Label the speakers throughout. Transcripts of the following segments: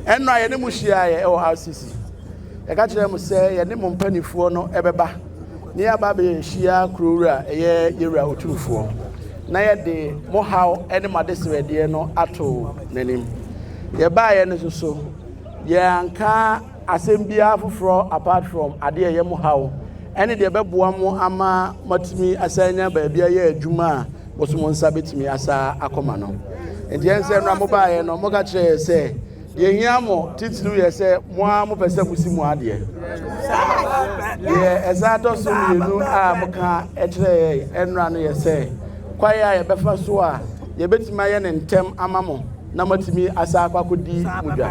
Speaker 1: Ɛnnora yɛne mo hyiaeɛ wɔ RCC. Yɛka kyerɛɛ mo sɛ yɛne mo mpanimfoɔ no bɛba na yɛaba abɛhyia kuro wura ɛyɛ yɛwura otumfoɔ na yɛde mo haw ne mo adesrɛdeɛ no ato n'anim. Yɛbaeɛ no nso so yɛanka asɛm biara foforɔ apart from adeɛ ɛyɛ mo haw ɛne deɛ ɛbɛboa mo ama moatumi asan anya baabi ayɛ adwuma a mo so mo nsa bɛtumi asa akɔma no. Nti yɛn sɛ nnora mobaeɛ no moka kyerɛɛ sɛ deɛ hia mo titiriw yɛ sɛ mo ara mopɛ sɛ mosi mo adeɛ. Deɛ ɛsan tɔ so mmienu a moka kyerɛɛ yɛn nnora no yɛ sɛ kwan a yɛbɛfa so a yɛbɛtumi ayɛ ne ntɛm ama mo na moatumi asa akɔ akɔdi mo dwa.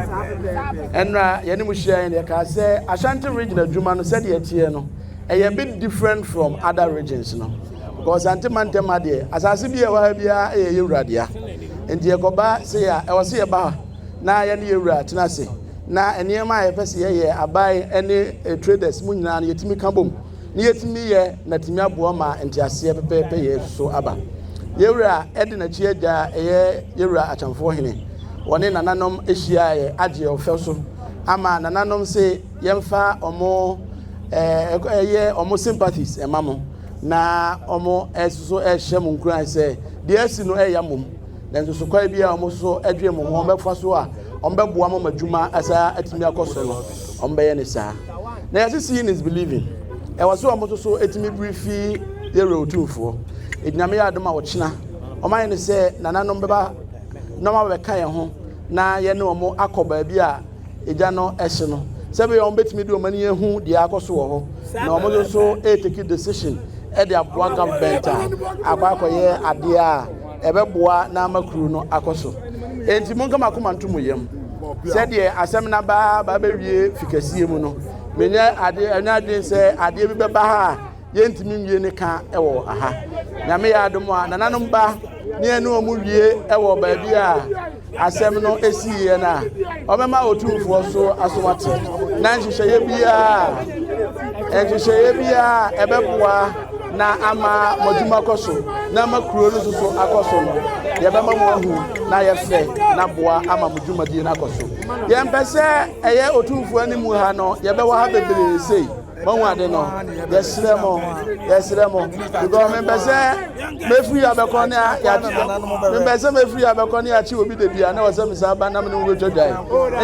Speaker 1: Ɛnnora yɛne mo hyia yɛn yɛkaa sɛ Ashanti region adwuma no sɛdeɛ ɛteɛ no ɛyɛ bit different from other regions no. Because Asante mantam ha deɛ asase bi a ɛwɔ ha biara yɛ yɛwura dea. Nti yɛkɔba se a ɛwɔ se yɛba ha na yɛne yɛwura tena ase na nneɛma a yɛpɛ sɛ yɛyɛ aban ne eh, traders mu nyinaa no yɛtumi ka bom na yɛtumi yɛ na tumi aboa ma nteaseɛ pɛpɛɛpɛ yɛ so aba. Yɛwura de n'akyi agya ɛyɛ yɛwura Akyamfoɔ hene wɔne nananom ahyiaeɛ agye ɔfɛ so ama nananom se yɛmfa ɔmo ɛyɛ ɔmo sympathies ɛma mo na ɔmo nso ɛhyɛ mo nkuran sɛ deɛ asi no ɛyɛ mom nanso so kwan bi a ɔmo nso ɛdwen mo ho ɔmo bɛfa so a ɔmo bɛboa mo ma adwuma asa atumi akɔ so no ɔmo bɛyɛ ne saa. Na yɛse seeing is believing. Ɛwɔ sɛ ɔmo nso so ɛtumi biri fi yɛwura otumfoɔ. Nyame yɛ adom a ɔkyena ɔmo ayɛ ne sɛ nananom bɛba na ɔmo abɛka yɛn ho na yɛne ɔmo akɔ baabi a egya no hye no sɛ ɛbɛyɛ wɔn bɛtumi de wɔn ani ahu deɛ akɔ so wɔ hɔ na wɔn nso so ɛretake decision de aboa government a akɔ akɔyɛ adeɛ a ɛbɛboa na ama kuro no akɔ so. Enti monka mo akoma nto mo yam sɛdeɛ asɛm no aba ba bɛwie fi kɛseɛ mu no, menyɛ adeɛ ɛnyɛ adwene sɛ adeɛ bi bɛba ha a Yɛntumi nwie ne ka wɔ ha. Nyame yɛ adom a, nananom ba ne yɛne wɔn wie wɔ baabi a asɛm no esiiɛ no a, wɔbɛma Otumfoɔ so aso ate. Na nhyehyɛeɛ biara nhyehyɛeɛ biara ɛbɛboa na ama mo adwuma kɔ so na ama kuro no nso so akɔ so no, yɛbɛma mo ahu na ayɛ fɛ na boa ama mo dwumadie no akɔ so. Yɛmpɛ sɛ ɛyɛ Otumfoɔ anim ha no, yɛbɛwɔ ha bebree sei. Moahu ade no? Yɛsrɛ mo, yɛsrɛ mo. Because mempɛ sɛ mefiri abɛkɔ ne yɛakye mempɛ sɛ mefiri abɛkɔ ne yɛakye obi da bi a na wɔ sɛ mesan ba na me ne mo bɛtwa dwan.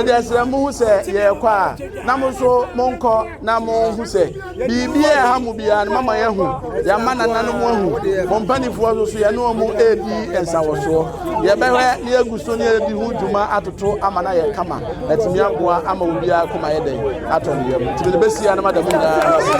Speaker 1: Nti yɛsrɛ mo hu sɛ yɛrekɔ a na mo nso monkɔ na mo hu sɛ biribi a ɛha mo biara no mama yɛahu, yɛama nananom ahu, mo mpanimfoɔ nso so yɛne wɔn redi nsawɔsoɔ. Yɛbɛhwɛ na yɛagu so na yɛadi ho dwuma atoto ama no ayɛ kama na atumi aboa ama obiara koma ayɛ dɛn atɔ ne yam. Nti mede bɛsi ha na mada mo nyinaa ase.